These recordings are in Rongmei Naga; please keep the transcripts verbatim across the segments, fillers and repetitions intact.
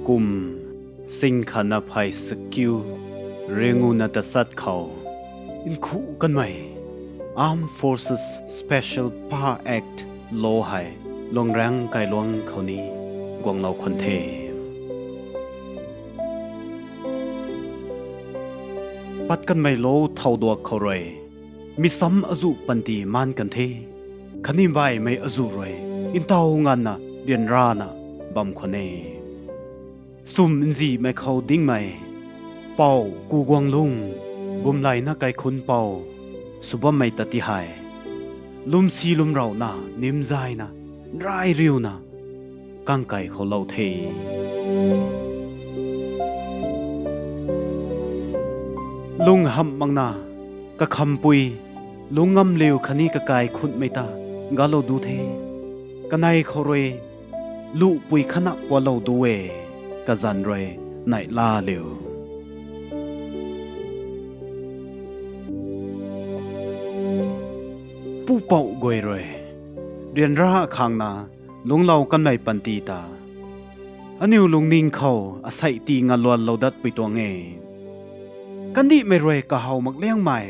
Kum sing khatna phey sakiu riangu na tachat khou, nkhu kanmei Armed Forces Special Power Act law hei luangriang kailuang khou ni guanglou khwan the. Pat kanmei law thau duak khou rui, mi sam azuh panty maan kan the, khatni baihmei azuh rui ntaw nganvna ryanrana bam khwan e. Sum nzihmei khou dingmei, pou ku guang lung, bumleina kaikhunc pou, sw bammei ta ti hei, lwmsi lwmrauna nimzaina, nrai riuna, kangkai khou lou the. Lung hamh makna, kakhampui, lung ngamliu khatni kakai khunmei ta, galou du the. Kanei khou rui, luhpui khatna kualou du e, kazanc rui, neihlaliu. Pupouh guay rui, ryanra khangna, lungclou kanmei panty ta, aniu lungning khou asei ti ngaluanlou datpui tuang e. Kandihmei rui kahaw makliangmei,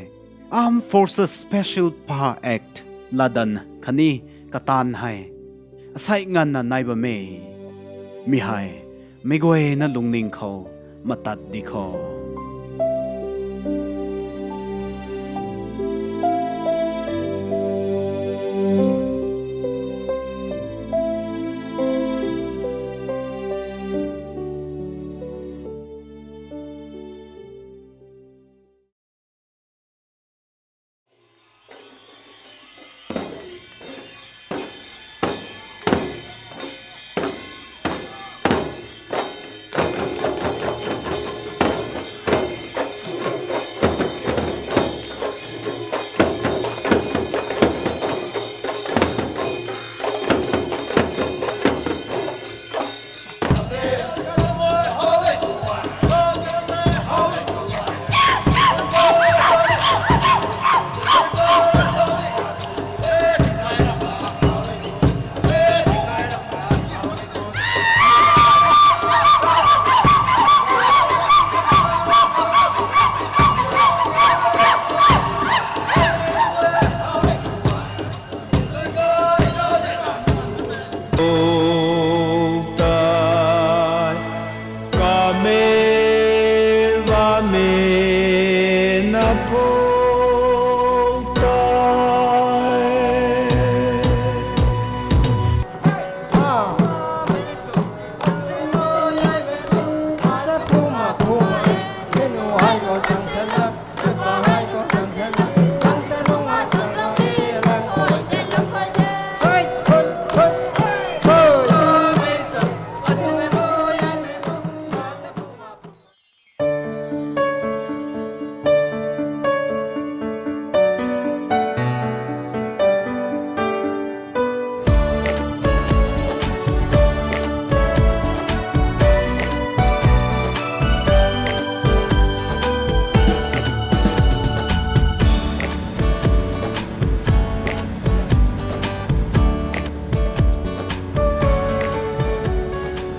Armed Forces Special Power Act latdanv khatni kataanv hei, asei nganvna nai bam e. Mi hei, meic guayna lungning khou, matat di khou. Tei, kame, vame, na pou tei.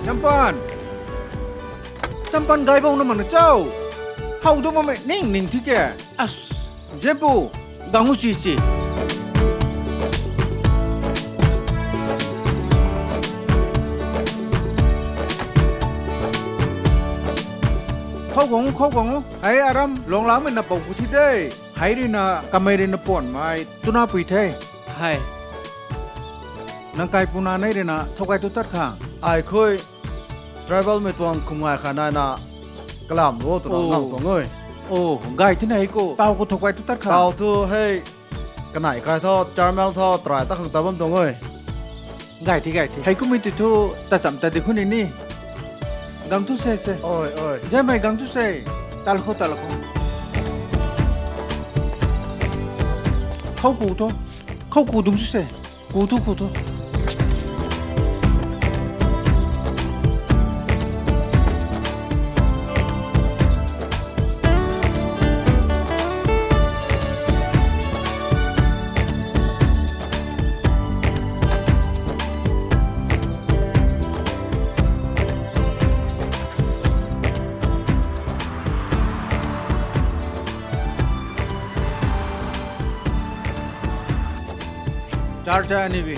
Champan! Champan gay bou na mak na cho? How du makmei ning ning thi ke. As, Jepu, gang u chi chi. Khou gang u, khou gang u. Hei aram, luanglamei na pou ku thi de. Hei rui na, kamei rui na puanmei, tuna pui the. Hei. Nang kai puna nei rui na, thow kai tu tat khang. Ai khui, tribal mei tuang khum ngai kha nai na, kalam ro twna ngang tuang e. O, gay thina hei khou, taw khou thow kai tu tat khang. Taw thu hei, kanei kai tho, chairman tho, try ta khang ta bam tuang e. Gay thi, gay thi. Hei kummei tu thu, ta cham ta di khou ni ni. Gang thu se se. Oi, oi. Jaimei gang thu se. Tal khou, tal khou. Khou ku tho. Khou ku dung thu se. Ku thu, ku thu. Archa anibi.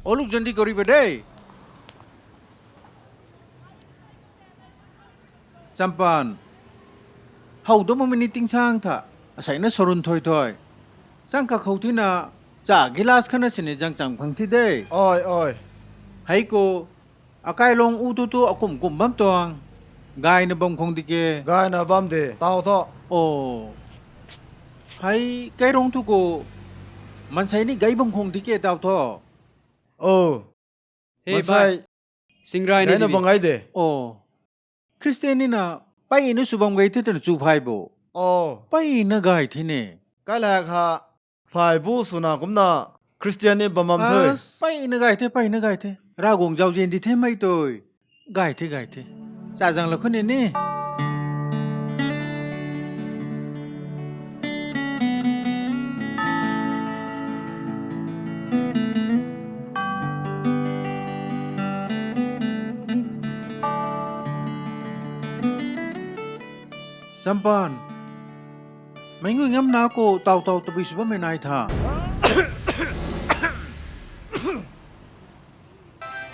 Oluk jandi kori ba de. Champan. Hau do mo mini ting sang tha. Asai na sorun thoi thoi. Sang ka khou thina cha gilas khana sini jang chang phang thi de. Oi, oi. Hei ko, akai long u tu tu akum kum bam tuang. Gai na bam khong di ke. Gai na bam de, tau tho. O. Hei, kai rong tu ko, mansei ni gai bam khong di ke tau tho. O. Hey, mansei. Bai. Singrai ni gai na di bam gai de. O. Christian ni na, pai na sw bam gai the twna chu phai bo. O. Pai na gai the ne. Kai lak ha, Phlai bu swna kumna Christian ni bam bam the. As, pai na gai the, pai na gai the. Ravguangc zauzian di the mei tui. Gai the, gai the. Cha zang la khou ni ni. Champan. Mei ngui ngam na ko tau tau tabui sw bammei nai tha.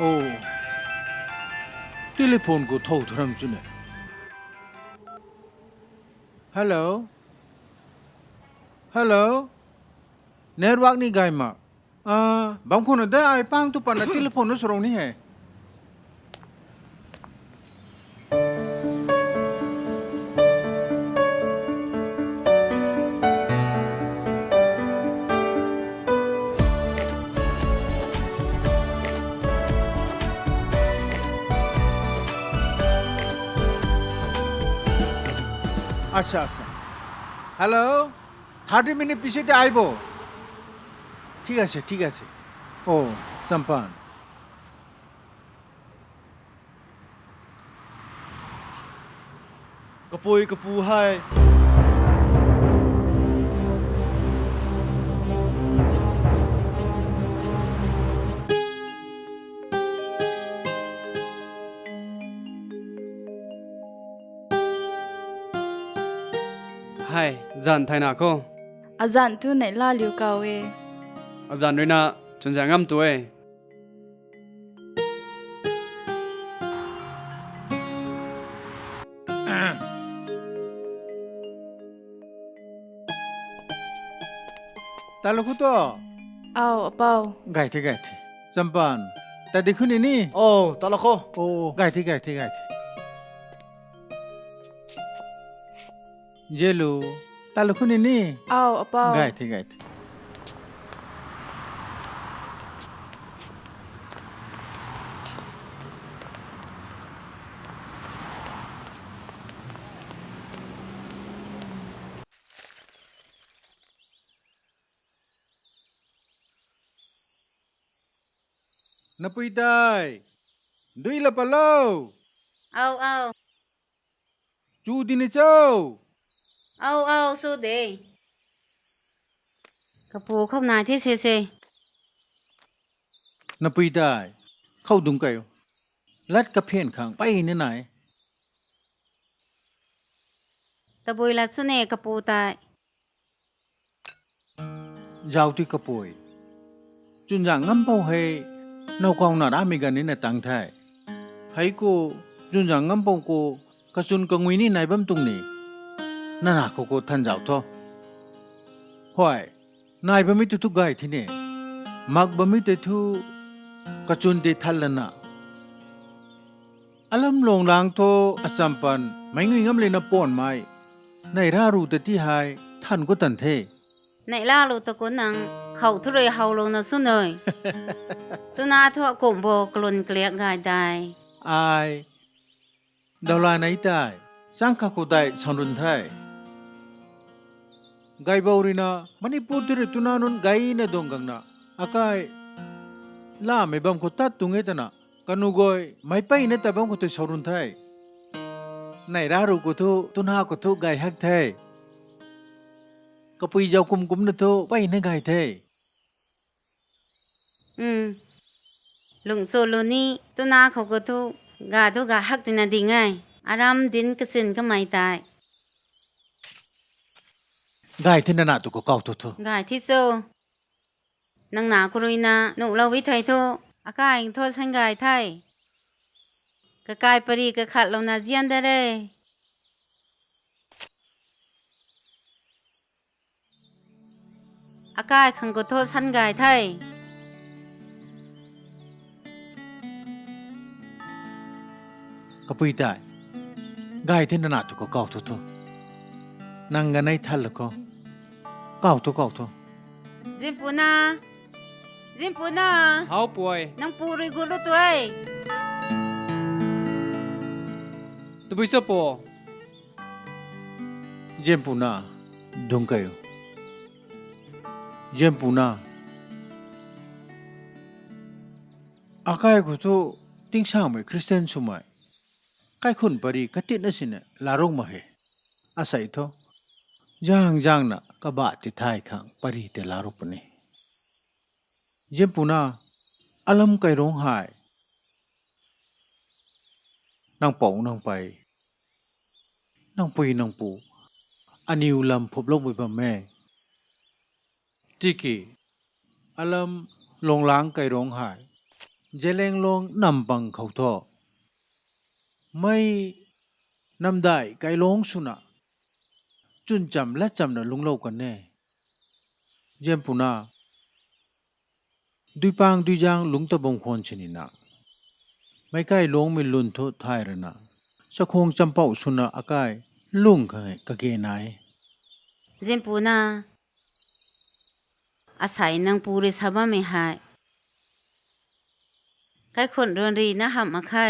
O. Telephone ko thou thuram chu ne. Hello? Hello? Network ni gay ma. Ah, bam khou na de ai pang tu patna telephone na sarou ni he. Acha, acha. Hello? Thirty minute pisi de aibo. Thik ase, thik ase. Oh, Champan. Kapui kapu hei. Hei, zan thayna kho. Azan tu neihla liu kau e. Azan ruina chwnzang ngam tu e. Talo kho to. Au, apau. Gay the, gay the. Champan. Tadi khou ni ni. Oh, talo kho. Oh, gay the, gay the, gay the. Jelu, talo khou ni ni. Au, apau. Gay the, gay the. Napui tai, dui la palo. Au, au. Chu di ni cho? Au, au, su de. Kapu khou nai the se se. Napui tai, khou dung kai o. Lat kaphian khang pai ni nai. Tabui lat sw ne kapu tai. Zau ti kapui. Chwnzang ngam pou hei, now kau na ramei ganv ni na tang the. Hei khou, chwnzang ngam pou khou, kachwn kangui ni nai bam tuang ni. Nana khou khou than zau tho. Hoi, nai bammei tu thu gay thi ne. Mak bammei tei thu, kachwn tei than lana. Alam long lang thu Achampan, meic ngui ngam lena pon mei. Nai ra ru ta ti hei, than khou tan the. Nai la lu ta khou nang, khou thu rui how lu na sw nui. Tuna thu akumh bo kalun kaliak gay dai. Ai. Daula nai tai, sang kha khou dai san run the. Gay bou rui na, Manipur tu rui tuna nunc gay na dong gang na, akai, lamei bam khou tat tuang e ta na, kanu gay, mei pey na ta bam khou tei sau run the. Nai ra ru khou thu, tuna khou thu gay hak the. Kapui zau kum kum na thu, pey na gay the. Um. Lung cho lu ni, tuna khou khou thu, ga thu ga hak tina ding e. Aram dinc kasin kamei tai. Gay the nana tu khou kaw thu thu. Gay the cho. Nang na khou ruina nuhlou e thei thu, akai thu san gay the. Kakai pari kakhatlouna zian da re. Akai khang khou thu san gay the. Kapui tei, gay the nana tu khou kaw thu thu. Nang ganei thalou khou. Kaw thu kaw thu. Zianpuna. Zianpuna. Hau puai. Nang pu rui gut lu tu e. Tabui cho pu. Zianpuna, dungc kei o. Zianpuna. Akai khou thu tingsangmei Christian swmei kaikhunc pari katinna sina laruk mak he. Asei thu zang zangna kabah ti thay khang pari tei laruk puni. Zianpuna, alam kairung hei nang pou nang pei, nang pui nang pu, aniw lam phuploumei bam e. Tiki, alam Lunglangc kairung hei Zeliangrong nampang khou thu, mei namdai kailung swna, chwncham latchamna lungclou kan e. Zianpuna, duipang duizang lungc ta bam khwan sinina, meic kailungmei lun thu thay rana, chakhwang champouh swna akai lung khang kage nai. Zianpuna, asei nang pu rui sa bammei hei kaikhunc ruanrina hamh mak khe.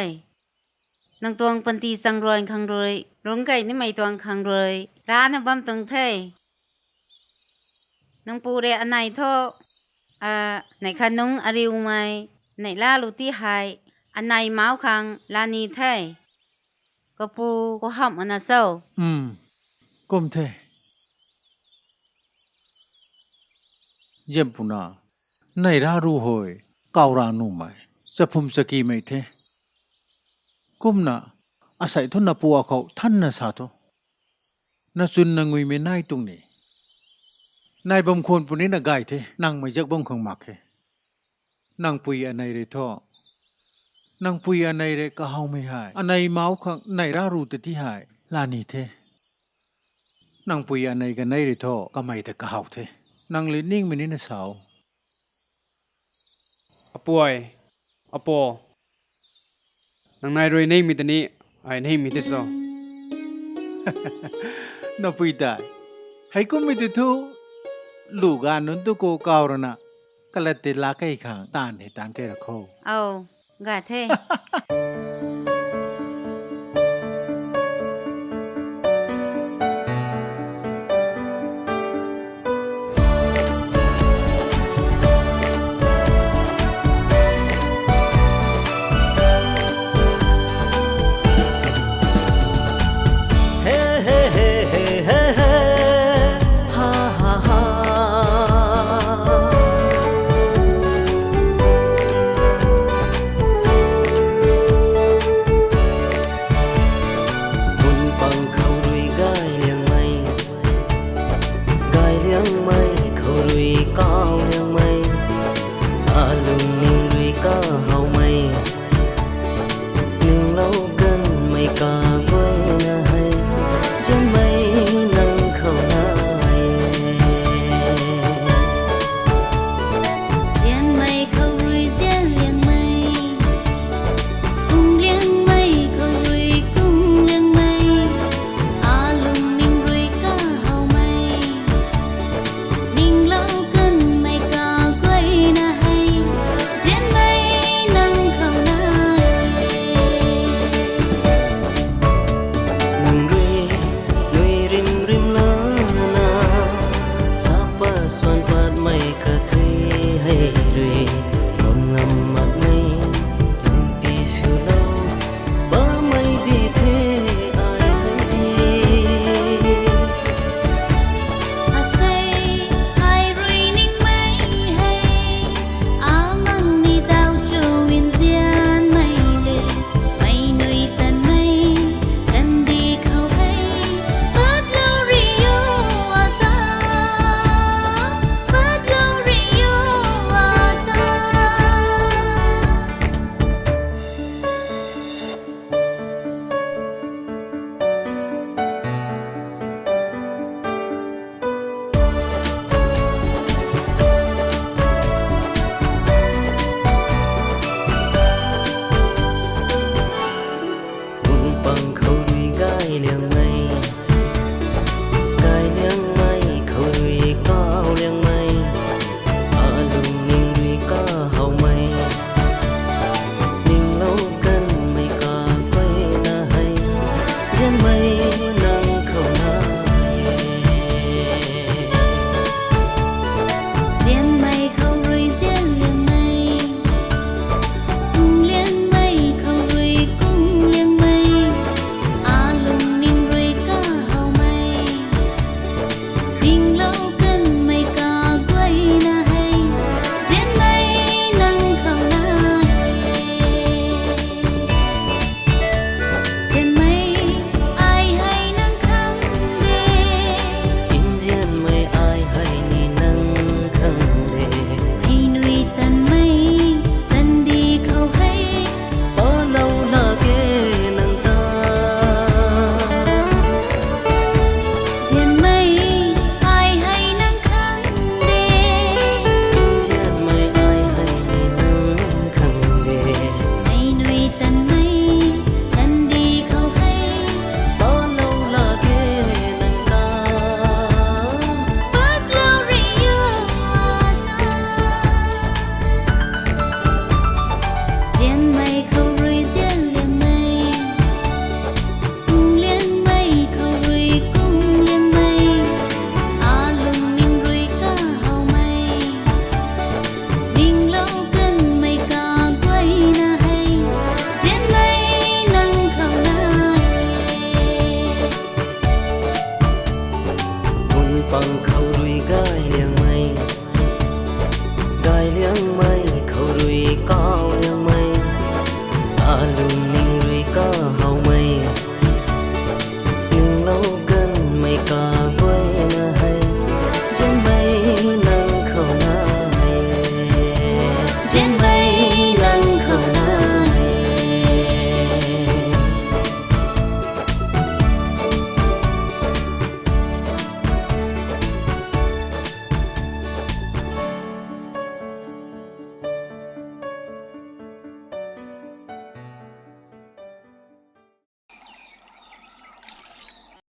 Nang tuang panty chang ruan khang rui, rungc kei nimei tuang khang rui rana bam tuang the. Nang pu rui anei thu, a, neih khat nungc ariumei, neih la lu ti hei, anei mauc khang lani the. Kapu, khou hamh mana cho? Kum the. Zianpuna, neih ra ru hei kaw ra numei, chaphum chakimei the. Kumna, asei thu na pu akhou thanna sa thu, na chwn na nguimei nai tuang ni. Nai bam khwan punina gay the, nang mei zak bam khang mak khe. Nang pui anei rui thu, nang pui anei rui kahawmei hei anei mauc khang neih ra ru ta ti hei lani the. Nang pui anei kanei rui thu kamei ta kahaw the. Nang li ningmei nina sa o. Apuai, apu, nang nai rui ningmei ta ni, ai ningmei ti cho? Napui tei, heikumhmei ti thu, lu ganv nunc tu khou kaw rana, kalat tei laa kei khang taanv hei taanv kei ra kho. Au, ga the. Mun pang khou rui gay liangmei, gay liangmei khou rui kaw liangmei, alungning rui kahawmei, ninglou kanmei kaguayna hei, zianmei nang khou nai e. Zianmei khou rui zian liangmei, kum liangmei khou rui kum liangmei, alungning rui kahawmei, ninglou kanmei kaguayna hei, zianmei nang khou nai e. Nang rui nui rim rim lana, sa pat swan patmei khat